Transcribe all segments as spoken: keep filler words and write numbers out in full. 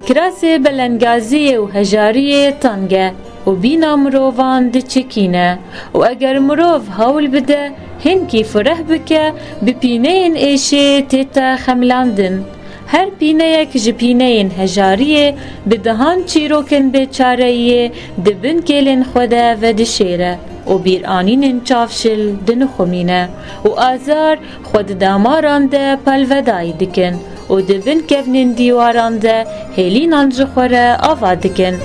Kirasê belengaziyê û hejariyê teng e û bîna mirovan diçikîne û eger mirov hewl bide hinkî fireh bike, bi pîneyên êşê tête xemilandin. Her pîneyek ji pîneyên hejariyê bi dehan çîrokên bêçareyiyê di bin kêlên xwe de vedişêre û bîranînên çavşil dinixumîne û azar xwe di damaran de pelvedayî dikin û di bin kevnên dîwaran de hêlînan ji xwe re ava dikin.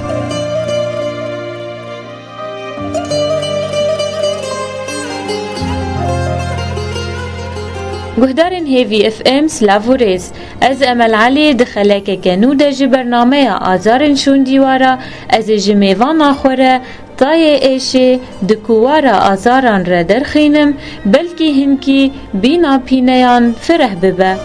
Guhdarên Hêvî F M, silav û rêz. Ez Emel Elî di xelekeke nû de ji bernameya Azarên Şûn Dîwara ez ê ji mêvana xwe re Tayê êşê di kuwara azaran re derxînim, belkî hinkî bîna pîneyan fireh bibe.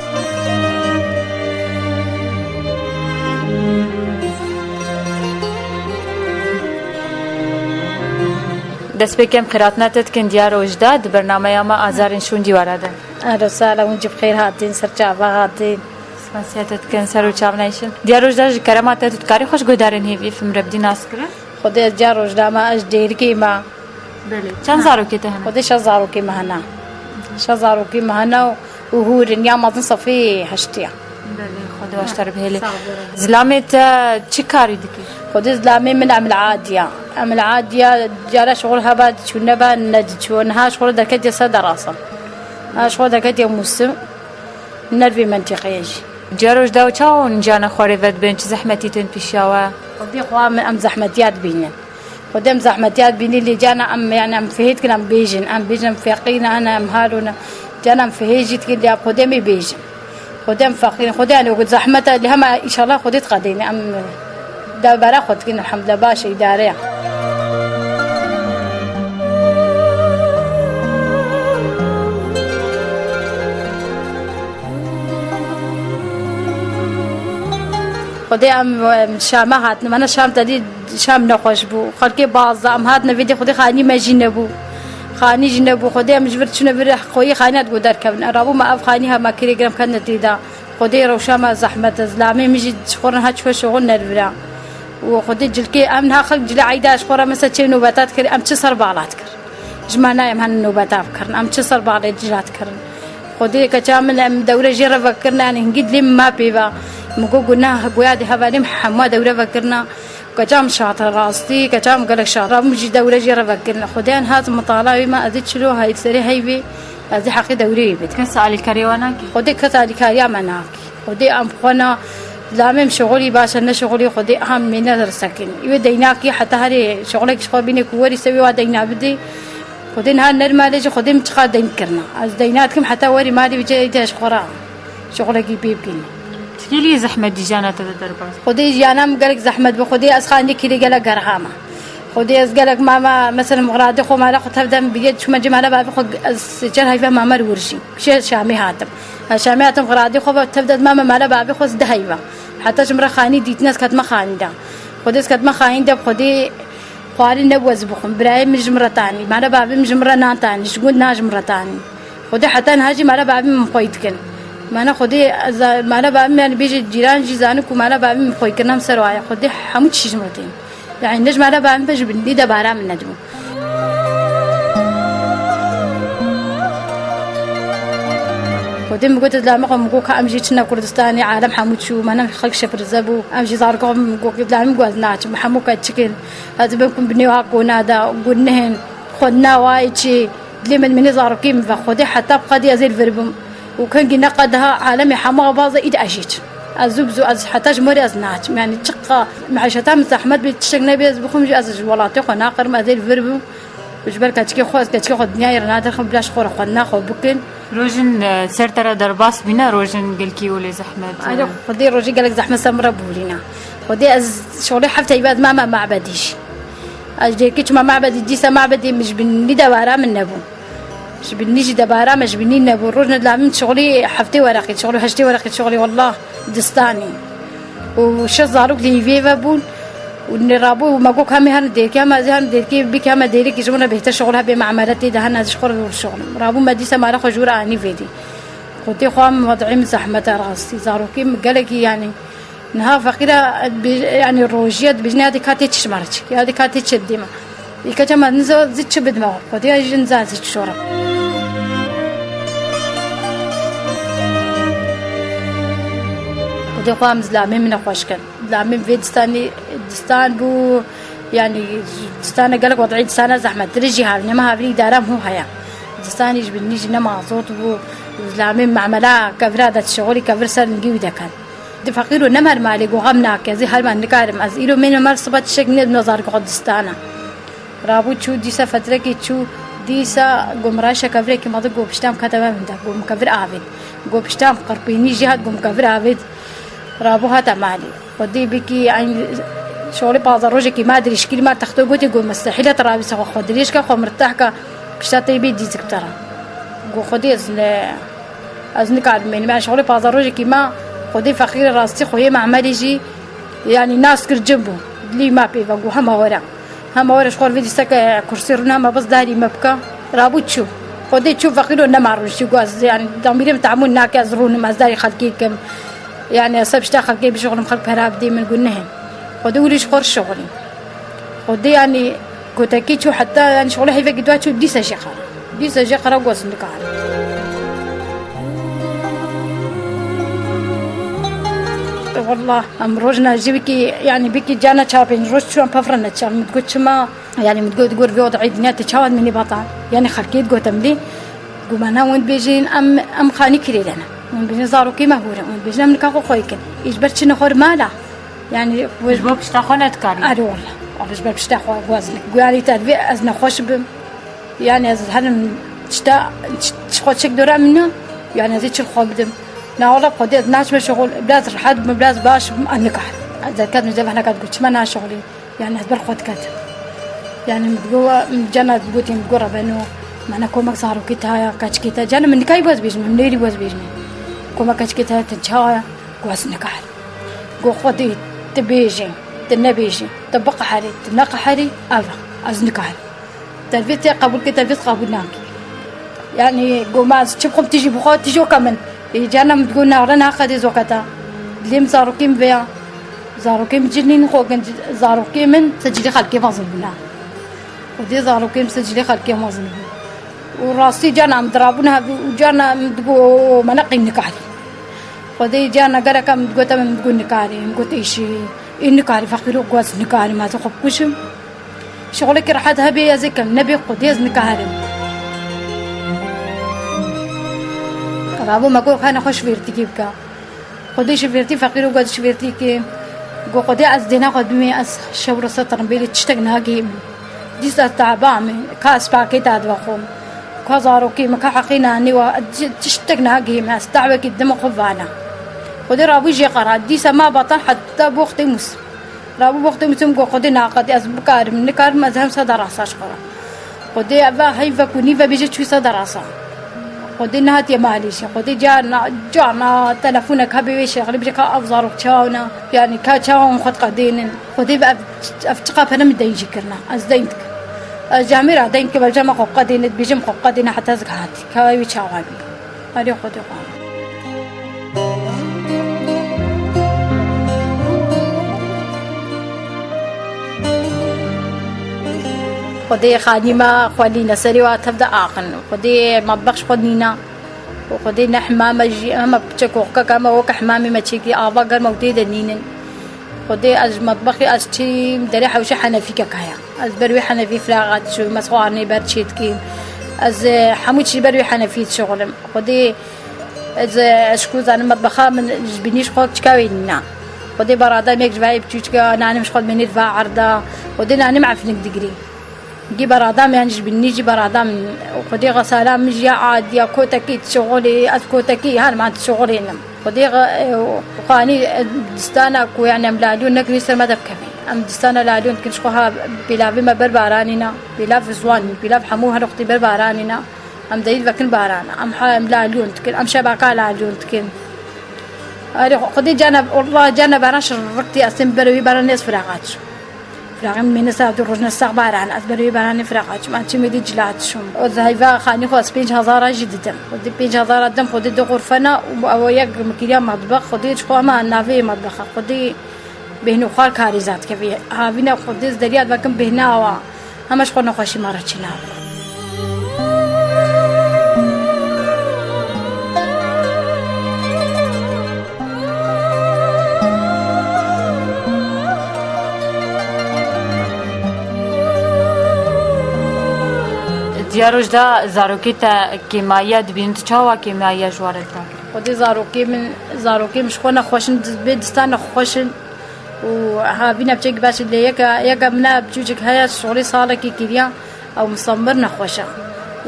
Destpêkê em xêratina te dikin Diyar Ojda di bernameya me Azarên Şûn Dîwara de. Ehlen we sehlen, hûn jî bi xêr hatin, ser çava hatin. Spasiya te dikin, ser û çav neyşin. Diyar Ojda, ji kerema te tu dikarî xwe ji guhdarên Hêvî F M re bidî naskirin? Xwedê ez Diyar Ojda me, ez ji Dêrikê me. Belê. Çend zarokê te hene? Xwedê şeş zarokê me hene. Şeş zarokê me hene û, û hûr in, ya mezin sefê heştê ye. Belê, Xwedê baş te re bihêle. Sağ ol. Zilamê te çi karî dike? Xwedê zilamê min emil adiya. Emil adiya, cara şixul heba diçû neba nediçû. Niha şixul derketiye ser derasa. Ha, şixul derketiye mûsim. Nervê mentîqeyê jî. Diyar Ojda, çawa hûn cana xwe rê vedibin, çi zehmetî tên pîşiya we? Xwedê xwe min em zehmetiya dibînin. Xwedê em zehmetiya dibînin, lê cana em, yani em fihê dikin, em bêjin, em bêjin, em feqîr ne, em halo ne. Cana em fihê jî dikin, lê Xwedê em ê bêjin. Xwedê em feqîr in, Xwedê yani wekî zehmet e, lê hema înşallah Xwedê diqedîne, em Dewbera xwe dikin, elhamdulillah, baş e, îdare ye. Xwedê em, em Şama hatin, mena Şam te dî, Şam nexweş bû. Xelkê baz da, em hatin vê dê Xwedê xanî me jî nebû. Xanî jî nebû. Xwedê em ji vir çûne vir, xweyî xanî hat got derkevin. Rabû me ev xanî hema kirê girem ket netê da. Xwedê rewşa me zehmet e, zilamê min jî ji xwe re niha çûye şoxul nervira. Û Xwedê cilkê em niha xelk cilê eyda ji xwe re mesela çê nobeta dikir, em çi ser bala dikir. Ji me nayê em hene nobeta bikirin, em çi ser balê cila dikirin. Xwedê keça min em dewre jê re vekirine, yani hingî dilê min ma pê ve. Min got gunah goya di hevalê min hemû dewre vekirine. Keça min şate rastî, keça min gelek şate. Min jî dewre jê re vekirine. Xwedê niha ez mitala wî me, ez ê çilo hey serê heyvê, ez ê heqê dewrê wî bidim. Kes alîkariyê we nake? Xwedê kes alîkariya me nake. Xwedê em xwe ne, zilamê em şixulî baş e, ne şixulî Xwedê em mê ne risekin. Wê deynakî heta herê şixulek ji xwe bîne ku werî se wê wa deyna bidê. Xwedê niha ner malê jî Xwedê min çiqas deyn kirina. Ez deyna dikim heta werî malê wî cê de ji xwe re. Şixulekî pê bikîne. Çi gelî zehmet dî jana te de derbas? Xwedê jiyana min gelek zehmet bi. Xwedê ez xanî kirê gelek gerha me. Xwedê ez gelek mama, mesela, min xiradê xwe mala xwe tev de min biriye, çûme cê mala bavê xwe, ez çer heyve mama li wir jî. Şê Şamê hatim. Ez Şamê hatim, xiradê xwe ve tev de mama mala bavê xwe ez di heyve. Heta ji min re xanî dîtine ez ketime xanî de. Xwedê ez ketime xanî de, Xwedê xwarin nebû ez bixwim. Birayê min ji min re tanî. Mala bavê min ji min re nan tanî. Ji gund nan ji min re tanî. Xwedê heta niha jî mala bavê min xwey dikin. Mala Xwedê, ez, mala bavê min, yani bêje cîran jî zanin ku mala bavê min xwey kirina min ser waye. Xwedê hemû tiştî ji min re tên. Yani ne ji mala bavê min be, ji bin dî de bara min nedibû. Xwedê min got, zilamê xwe min got ka em jî çine Kurdistanê, alem hemû çû, mane xelk şepirize bû. Em jî zarokê xwe min got, zilamê min got ez naçim, hemû keçik in. Ez ê bim ku binê wiha kona de, guneh in, xwedina wayê çê. Dilê min, min ê zarokê min ve Xwedê heta bi qedî ez ê li vir bim. Û kengî ne qe daha alemê hema baz e, îd ez jî çim. Ez zû bi zû, ez heta ji morê ez naçim. Yani çiqa meîşeta min zehmet bê, tiştek nebê, ez bixwim jî ez ji welatê xwe naqirim, ez ê li vir bim. Û ji ber keçikê xwe, ez keçikê xwe dinyayê re nadirxim, bila ji xwe re xwedina xwe bikin. Rojin, e, ser te re derbas bîne, rojin gelkî olê zehmet, Aynen, e. Xwedê rojê gelek zehmet ser min re borîne. Xwedê ez şolê heft heyva ez mama mabedî jî. Ez dêrkî çima mabedî, dîsa mabedî min ji bin nî dewara min nebû. Ji binî jî debara me, ji binî nebû. Roj ne dilamîm şixulî heftê wereqî şixulî, heştê wereqî şixulî, wallah distanî. Û şeş zarok li hîvê ve bûn. Û ne rabû me got, hemê herin dêrkê, hema ez herin dêrkê, bikî hema dêrikî ji min re bêhtir şixul hebe, me emare tê de hene, ez ji xwe re zor şixulim. Rabû me dîsa mala xwe ji wir anî vêdî. Xwedê xwe em wed'ê min zehmet e rastî. Zarokê min gelekî, yanî, niha feqîra, bi-, yanî, rojiya dibêjin, ya dê ka tê çi ji me re çik, ya dê ka tê çi didê me. Î keça me niza zî çi bidime, Xwedê ya jin za zî çi şora. Xwedê xwe em zilamê min e xweş kin. Zilamê vê distanî, distan bû, yanî, distana gelek wed'î distana zehmettir jî havîne me havîne îdara hû heye. Distanî ji binî jî nema zot bû. Zilamê memela kevira de şixulî kevir ser lingî wî deken. Di feqîro nemer malê, got, xem nake, ez ê herma nikarim. Ez îro mêne mer siba tiştek nêdim, nazar xwe distana. Rabû çû, dîsa fetrekê çû, dîsa got, min raşe kevirekî me di, got, pişta min kete me min de, got, min kevir avêt. Got, pişta min qirpînî jî hat, got, min kevir avêt. Rabû hate malê. Xwedê bikî, eyn şolê pazdeh rojekî me dirêjkirî, me texto gotê, got, mestehîl e tu rabî se xwe, xwe dirêj ke, xwe mirteh ke, pişta te bê dîzik bi te re. Got, Xwedê ez ne, ez nikarim mênim. Yanî şixulê pazdeh rojekî me, Xwedê feqîrê rastî xweyê Me'merî jî, yanî nas kir cin bû. Dilî me pê ve got, hema were. Hema were ji xwe re vê dîseke kursî rûne, hema bes darî me bike. Rabû çû. Xwedê çû feqîro nema rûn jî got, ez, yanî, damîrê min tehemûl nake, ez rûnim, ez darî xelkê kim. Yanî, ez ser pişta xelkê bişixulim, xelk pera bidê min, got, nehê. Xwedê wî lî ji xwe re şixulî. Xwedê, yanî, gotekî çû heta, yanî, şixulê heyvekî dua çû, dîsa jê qara. Dîsa jê qara got, ez nikarim. Wallah, em rojna jî bikî, yanî, bikî cana çar pênc roj çû, em pevre neçan. Min digot, çima? Yanî, min digot, gor vê odayê dinya te çawa dimînî batan? Yanî, xelkê digot, em lê gumana wan dibêjin, em, em xanî kirê de ne. Wan dibêjin, zarokê me hûr in. Wan dibêjin, em nika xwe xwey kin. Î ji ber çi nexwe mala? Yanî, ji bo pişta xwe ne dikarî. Erê, wallah. Wallah, ji ber pişta xwe guazin. Gu yanî te divê ez nexweş bim. Yanî, ez herim çita, çi, çi xwe çek dora min ne? Yanî, ez ê çi xwe bidim? Na, wallah, Xwedê ez naçime şixul, biraz rehet bim, biraz baş bim, ez nikarim. Ez derket min zeveh nekat got, çima naşixulî? Yanî, ez ber xwe diketim. Yanî, min digo, cana gotî, min digo, rebeno, mane komek zarokê te haya, keçikê te. Cana min nikayî wez bêjim, min nêrî wez bêjim. Komek keçikê te haya, te çawa ya? Got, ez nikarim. Got, Xwedê, tu bêjî, tu nebêjî, tu biqeherî, tu neqeherî, ev e, ez nikarim. Te divê te qebûl kê, te divê qebûl nakî. Yanî, got, ma ez çi bixwim, tu jî bixwe, tu jî weke min. Ê, cana min digot, na, re na qedê zoketa. Dilê min zarokê min veya. Zarokê min cilîn xwe kin, zarokê min se cilê xelkê mezin bûna. Xwedê zarokê min se cilê xelkê mezin bûn. Û rastî cana min dirabûn hev û cana min digo, me neqî nikarî. Xwedê cana gereka min digot, em min digo nikarî, min got êşî, ê nikarî feqîro, got ez nikarim, ez ê xwe bikujim. Şixulekî rehet hebe ez ê kim, nebe Xwedê ez nikarim. Rabû me got, xane xwe şivêrtikî bike. Xwedê şivêrtî feqîro got şivêrtî ke, got, Xwedê ez dêna xwe dimê, ez şew re ser tirimbêlê tiştek nagihîm. Dîsa taba min, ka ez pakêta divexwim, ka zarokê min, ka heqê nanê wa, ez tiştek nagihîm, ez dawekî dima xwe vana. Xwedê rabû jê qera, dîsa ma batan heta boxtê Mûs. Rabû boxtê Mûsim got, Xwedê naqedê, ez bikarim, nikarim, ez hem seda rasa ji xwe re. Xwedê eva heyvek û nîve bêje çû seda rasa. Xwedê nehatiye malê jî. Xwedê carna, carna telefonek hebe wê şexlî bêje ka ev zarok çawa ne, yanî ka çawa hûn xwe diqedênin. Xwedê ve ev, ev çiqa pere min deyn jî kirina. Ez deyn dikim. Ez camêra deyn dikim, ev cama xwe biqedêne, dibêjim xwe biqedêne heta ez hatî. Ka wê çawa bî. Erê Xwedê xwe. Xwedê xanî me xwelîne serê wa tev de axin. Xwedê metbex ji xwe nîna. Û Xwedê ne himame jî, hema piçek û xikek hema weke himamê me çêkî, ava germ ew tê de nînin. Xwedê ez ji metbexê ez çîm derê hewşe henefîkek heye. Ez ber wê henefî firaxa diçûm, ez xwarinê ber çê dikêm. Ez, e, hemû çî ber wê henefî dişixulim. Xwedê ez, e, ez ji ku zanim metbexa min ji binî ji xwe çika wê nîna. Xwedê berada mek ji vayê biçûçika nanim ji xwe dimênê diva erda. Xwedê nanim efnik digirî. Gî berada min, yanî ji binî jî berada min. Xwedê xesala min jî ya adiya kotekî dişixulê, ez kotekî her man dişixulênim. Xwedê xe-, e, xanî, e, distana ku, yanî, em lalyon nekin ser me de bikevin. Em distana lalyon dikin ji xwe ha pêlavê me ber baranîna. Pêlav ziwan, pêlav hemû her wextî ber baranîna. Em deyî vekin barana. Em ha-, em lalyon dikin. Em şebaka lalyon dikin. Erê xwe-, Xwedê cana, Allah cana baran şirrikti, ez tên ber wî baran nêz firaqa çim. Firaqê min mêne saet û rojne sax baran, ez ber wî baranê firaqa çim. Em çimê dî cila çim. O zayva xanî xwe ez pênc hezara jî didim. Xwedê pênc hezara dim, xwedê di xurfena û ew yek mikiriya matbex, xwedê ji xwe hema navê matbexa. Xwedê bêhn û xwar karî zat kevî. Havîna xwedê ez derya vekim bêhna awa. Hema ji xwe nexweşî me re çênabe. Diya roj de zarokê te kêmayiya dibînin, tu çawa kêmayiya ji we re dida? Xwedê zarokê min, zarokê min ji xwe nexweş in, bê distan nexweş in. û havîna biçek baş e, lê yeka, yeka mina biçûçik heye, şolê salekî kiriya, ew misamir nexweş e.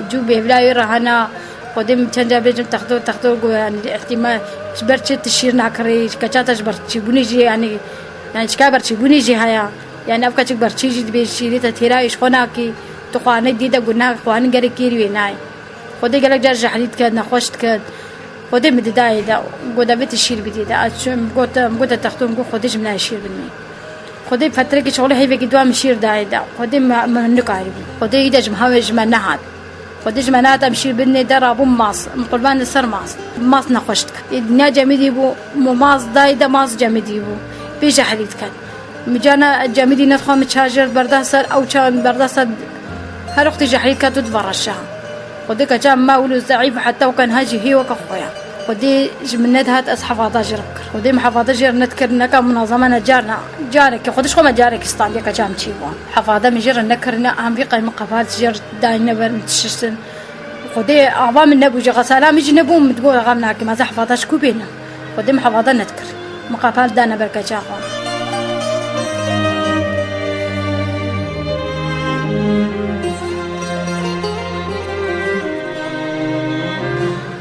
Cû bêvila wê re hene, Xwedê min çend car bêjim texto, texto got, yanî, îhtîmal ji ber çi tu şîr nakirî, keça te ji ber çîbûnê jî, yanî, yanî, çika ber çîbûnê jî heye. Yanî, ev keçik ber çî jî dibê şîrê te têra wê ji xwe nakî, tu xwarinê dî de got, na, xwarin gelek kêrî wê nayê. Xwedê gelek car jehrî diket, nexweş diket. Xwedê min didayê de, got, "Devê tu şîr bidî de." Ez çûm, min got, min got, "Texto, min got, Xwedê ji min şîr bidmê." Xwedê fetrekî şixulê heyvekî dua min şîr dayê de. Xwedê me, min nikaribû. Xwedê î de ji min hewe ji me nehat. Xwedê ji me nehat em şîr bidnê de rabû mas. Min qurban li ser mas. Mas nexweş diket. Ê dinya cemidî bû, min mas dayê de mas cemidî bû. Pê jehrî diket. Min cana cemidî nedixwe, min çajir berda ser, ew çawa min berda ser, her wextî jehrî diket û divereşa. Xwedê keça min ma wilo zeîf, heta weke niha jî hê weke xwe ya. Xwedê ji min nedihat ez hefada jê re bikir. Xwedê min hefada jê re nedikir, neka munazeme ne carna, carekê, Xwedê ji xwe me carekî standiye keça min çêbû. Hefada min jê re nekirine, em vî qey min qefal jê re dayne ber min dişiştin. Xwedê ava min nebû jî, xesala min jî nebû, min digot, "Xem nakim, ez ê hefada ji ku bênim?" Xwedê min hefada nedikir. Min qefal dane ber keça xwe.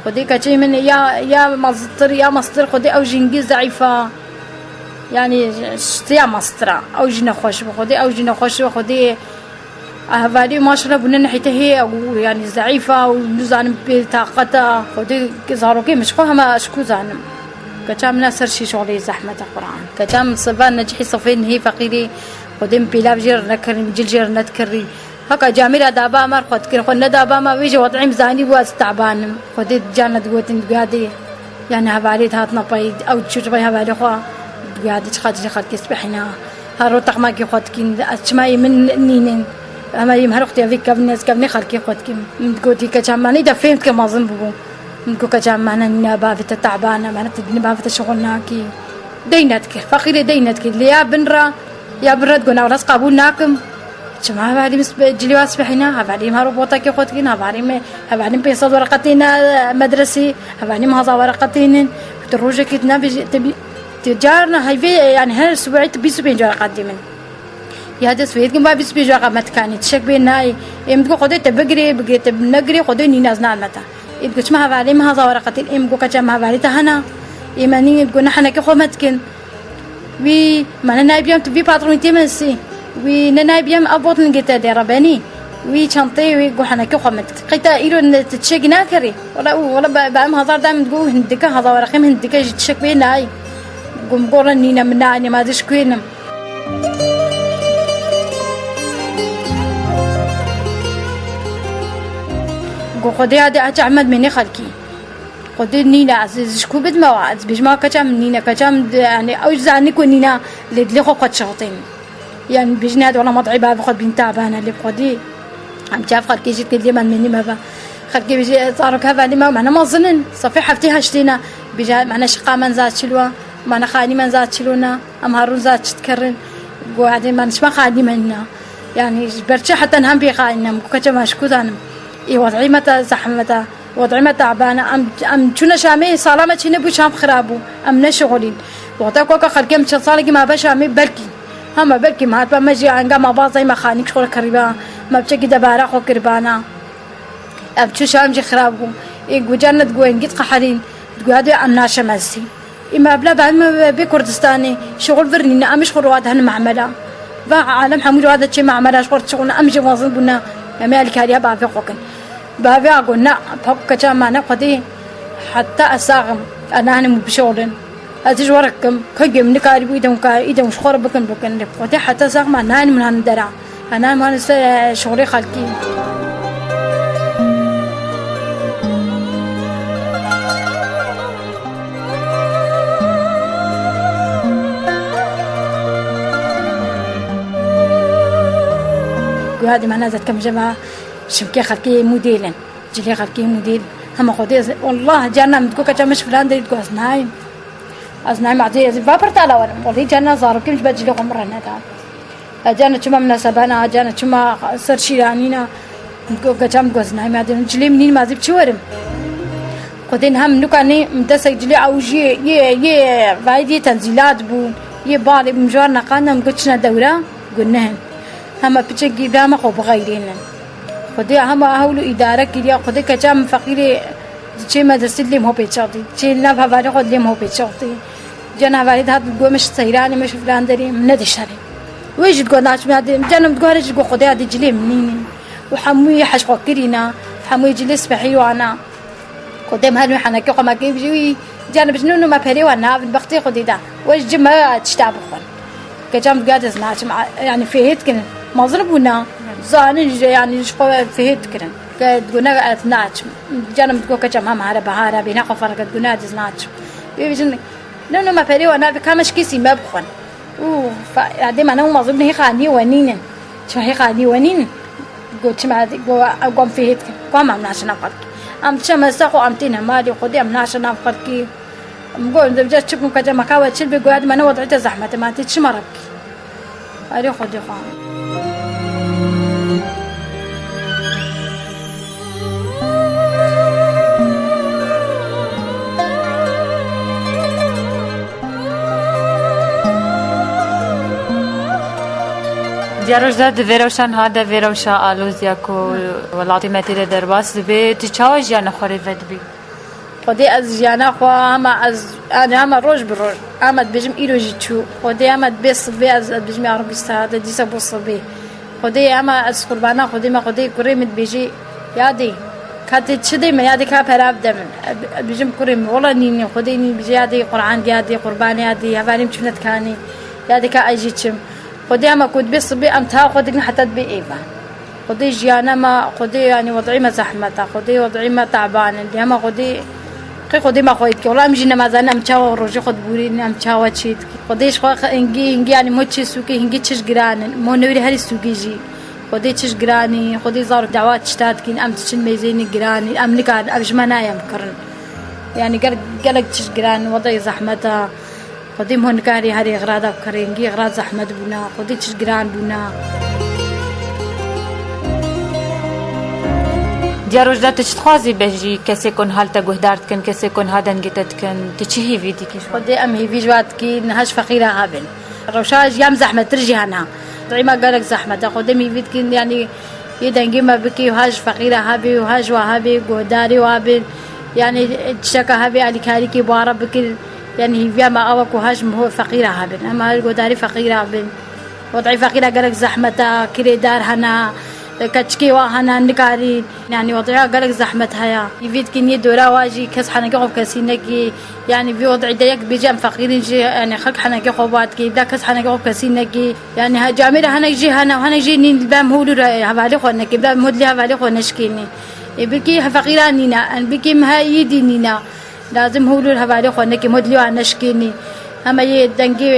Xwedê keçê min ya, ya meztir, ya mestir, Xwedê ew jî hingî zeîf e. Yanî, ştiya mestir e. Ew jî nexweş bû. Xwedê ew jî nexweş bû. Xwedê Hevalî maşallah bûne nehîte hê û, yanî, zeîf a û nizanim pê taqet a. Xwedê zarokê min ji xwe hema ji ku zanim. Keça min a ser şîş olê zehmet e Quran. Keça min siva necihî sifê nihê feqîrî. Xwedê min pêlav jê re nekirî, min cil jê re nedikirî. Heka camêra daba me xwe dikirin, xwe nedaba me wê jî wed'î min zanî bû ez teban im. Xwedê carna digotin, digoya dê. Yanî hevalê dihatina pey, ew çû ji pey hevalê xwe, digoya dê çiqas jê xelkê spehîna. Her roj texmakê xwe dikîn, ez çima yê min nînin. Hema yê min her wextê vê kevin ez kevnê xelkê xwe dikim. Min digotî keça min de fêm dike mezin bûbû. Min digot keça min nîne bavê te teban e, min te dînî bavê te şixul nakî. Dey nedikir, feqîrê dey nedikir. Lê ya bin re, ya bin re digot, na wela ez qebûl nakim. Çima hevalî min spe-, cilê wa spehîna, hevalî min her roj botekê xwe dikin, hevalî min, hevalî min pênc sed wereqetê ne medresê, hevalî min hezar wereqetê nin. Tu rojekê tu nabêjî, tu bî-, tu carna heyvê, yanî her sibehî tu bîst û pênc wereqetê min. Ya dest wê dikin, ba bîst û pênc wereqet me dikanî, tişek bê nayê. Ê min digot, Xwedê te bigirê, bigirê te negirê, Xwedê nîne ez nadime te. Ê digot, çima hevalê min hezar wereqetê nin? Ê min got, keça min hevalê te hena. Ê me nî, digot, ne henekê xwe me dikin. Wî, mane nayê biyam tu vî patronî tê me sî. Wî ne nayê biyam ev botlingê te dê re benî. Wî çanteyê wî guhenekê xwe min dikir. Qey te îro ne tu tişekî nakerî? Wela û, wela be, be em hezar da min digot hindike, hezar wereqê min hindike jî tişek wê nayê. Gum gora nîne min nayê, ma dişkuênim. Go Xwedê hadi aç Ehmed mênê xelkî. Xwedê nîne, ez, ez ji ku bidime wa? Ez bêjim, a keça min nîne, keça min di, yanî, ew zanî ku nîne, lê dilê xwe xwe dişixitînin. Yanî, bêjin, hadi, wela, me dayê bavê xwe dibîn tabane, lê bi Xwedê. Em çav xelkê jî dilê me mênî me be. Xelkê bêje, zarok hevalî me, me ne mezin in, sefê heftê heştê ne. Bêje, me ne şiqa men za çilo, me ne xanî men za çilo ne, em harûn za çi dikerin. Go, hadi, me nişme xanî men ne. Yanî, ji ber çi heta niha em bêxanî ne, em ku keça me ji ku zanim. Ê, wez'î me te zehmet e. Wad'ê me teban e. Em, em çûne Şamê, sala me çênebû, Şam xirab bû. Em neşixulîn. Wexta ku ka xelkê em çend salekî me be Şamê, belkî. Hema belkî me hatibe me jî enga me bazayî me xanîk ji xwe kirîba. Me biçekî debara xwe kiribana. Em çû Şam jî xirab bû. Ê guca ne digo engî diqeherîn. Digo ya dê em naşemezî. Ê me bila bavê me bê Kurdistanê. Şixul vir nîne. Em ji xwe rû dihinin mehmela. Va alem hemû rû de çê mehmela ji xwe şixulin. Em jî mezin bûne. Em ê alîkariya bavê xwe kin. Bavê a got, "Na, pak keça me ne Xwedê, heta ez sax im, ez nahinim bişoxlin. Ez ji we re kim, kengê min nikarîbû îdem ka, îdem ji xwe re bikin, bikin. Lê Xwedê heta sax me nahinim hanin dera. Ez nahinim hanin ser, e, şoxlê xelkî." Guya dî me nezet kim jema şimkê xelkê mûdêlin. Cilê xelkê mûdêl. Hema Xwedê ez, wallah, carna min digot, "Keça min ji filan derî," digot, "Ez nayêm. Ez nayêm, ez, ez va pirtala werim." Wallah, carna zarokê min ji ber cilê xwe min re neda. Ez carna çima minasebana, carna çima ser şîranîna. Min digot, "Keça min," digot, "Ez nayêm, ez cilê min nînim, ez ê bi çi werim?" Xwedê niha min nuka nê, min destek cilê ew jî yê, yê, yê vayî yê tenzîlat bûn. Yê balê min ji wan neqandin, min got, "Çine dewra?" Got, "Nihin." Hema piçekî bi hema xwe bixeyrînin. Xwedê hema hewl û îdare kiriya. Xwedê keça min feqîrê diçê medresê dilê min ho pêçiq dî. Diçê nav hevalê xwe dilê min ho pêçiq dî. Cana hevalê dihat digot, "Min ji seyranê, min ji filan derê, min nedişerê." Wê jî digot, "Naçim ya dê." Cana min digot, "Here jî," digot, "Xwedê ya dê cilê min nînî." Û hemûyê heş xwe kirîna, hemûyê cilê spehî wana. Xwedê em her wî henekê xwe me kê bijî wî, carna bijî, "No, no, me perê wan navin, bextê Xwedê da. We ji cim me tişta bixwin." Kecam digot, "Ez naçim, a-, yanî fêhê dikirin. Mezin bûna, zanin ji, yanî ji xwe fêhê dikirin. Ke digot, ne, ez naçim." Carna min digot, "Kecam, hema here bahara bêhna xwe ferqe," digot, "Ne, ez naçim." Wê bijin, "No, no, me perê wan navin, ka me ji kesî me bixwin." Û fa-, ya dê me ne û mezin hê xanî we nînin. Çima hê xanî we nînin? Got, "Çima?" Got, "Ew got em fêhê dikin. Got em naşe nav xelkî. Em diçe mesa xwe, em têne malê Xwedê, em naşe nav xelkî." Min got, "Em dibêje çi bikim, keça me ka we çil bê, goya dî me ne wed'î te zehmet e, me tê çima re bikî?" Erê Xwedê xwe. Diya roj de di vê rewşa niha de, vê rewşa alozî ya ku welatê me tê de derbas dibe, tu çawa jiyana xwe rê vedibî? Xwedê ez jiyana xwe hema ez, yanî hema roj bi roj, hema dibêjim îro jî çû. Xwedê hema dibê sibê ez, ez dibêjim ya Rebî saete dîsa bo sibê. Xwedê hema ez qurbana Xwedê me, Xwedê kurê min dibêjî, "Yadê, ka tê çi dê min, yadê ka pera bide min." Ez dibêjim kurê min, "Wela nînî, Xwedê nî," dibêje, "Yadê Quran, yadê qurban, yadê hevalê min çûne dikanê, yadê ka ez jî çim." Xwedê hema ku dibê sibê em tawa xwe dikin heta dibê êva. Xwedê jiyana me, Xwedê, yanî, wed'î me zehmet e, Xwedê wed'î me teban e. Lê hema Xwedê, qey Xwedê me xweyî dike. Wela em jî nemazanin, em çawa rojê xwe dibûrînin, em çawa çê dikin. Xwedê ji xwe xe-, hingî, hingî, yanî, mo çê sûkê, hingî çiş giran in. Mo newrî herî sûkê jî. Xwedê çiş giran in, Xwedê zar û dewa tişta dikin, em diçin mêzênî giran in, em nikarin, ev ji me nayê em kirin. Yanî, gel-, gelek çiş giran in, wed'î zehmet e. Xwedê min nikarî herî xira da bikirê, hingî xira zehmet bûna, Xwedê çiş giran bûna. Diya roj de tu çi dixwazî bêjî kesê ku niha li te guhdar dikin, kesê ku niha dengê te dikin, tu çi hêvî dikî ji wan? Xwedê em hêvî ji wan dikî niha ji feqîra hebin. Rewşa jî ya min zehmettir jî hena. Dayî me gelek zehmet e. Xwedê min hêvî dikin, yanî yê dengê me bikî û ha ji feqîra hebê û ha ji wa hebê, guhdarê wa bin. Yanî tişteka hebê alîkarîkê bi wa re bikir. Yanî hîviya me ew e ku ha ji min ho feqîra hebin. Em ha ji guhdarê feqîra bin. Wed'î feqîra gelek zehmet e, kirêdar hene, keçikê wa hene, nikarîn. Yanî wed'îya gelek zehmet heye. Hîvî dikin yê dora wa jî kes henekê xwe bi kesî nekî. Yanî vî wed'î de yek bêje em feqîr in jî, yanî xelk henekê xwe bi wa dikî, bila kes henekê xwe bi kesî nekî. Yanî he camêra hinek jî hene, hinek jî nîn, bila em hûlû re hevalê xwe nekî, bila em hûd lê hevalê xwe neşkênî. Ê bikî he feqîran nîne, em bikî me he yî dî nîne. Lazim hûlû hevalê xwe nekî, hûd lê wan neşkênî. Hema yê dengê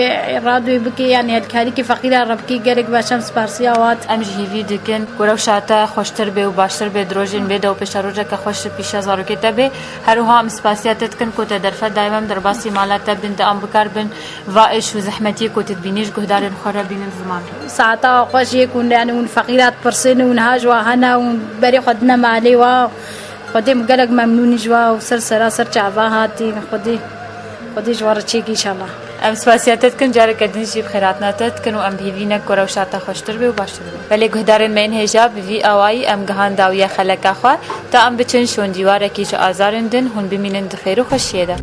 radyoyê bikî, yanî alîkarîkî feqîran re bikî, gelek baş em sparsiya wan. Em ji hîvî dikin ku rewşa te xweştir bê û baştir bê, di rojên bê de û pêşerojeke xweş li pîşa zarokê te bê. Her wiha em spasiya te dikin ku te derfet daye me, em derbasî mala te bin, de em bikar bin va êş û zehmetiyê ku tu dibînî ji guhdarên xwe re bînin ziman. Saeta xweş yê ku, yanî, hûn feqîra dipirsên û niha ji wa hene û berê xwe dine malê wa. Xwedê min gelek memnûn ji wa û ser sera ser çava hatîn. Xwedê, Xwedê ji wa re çêkî înşallah. Em spasiya te dikin, careke din jî bi xêrhatina te dikin û em bi hêvî ne ku rewşa te xweştir bê û baştir bê. Belê guhdarên me yên hêja, bi vî awayî em gihan dawiya xeleka xwe. Ta em biçin şondîwarekî ji azarên din, hûn bimînin di xêr û xweşiyê de.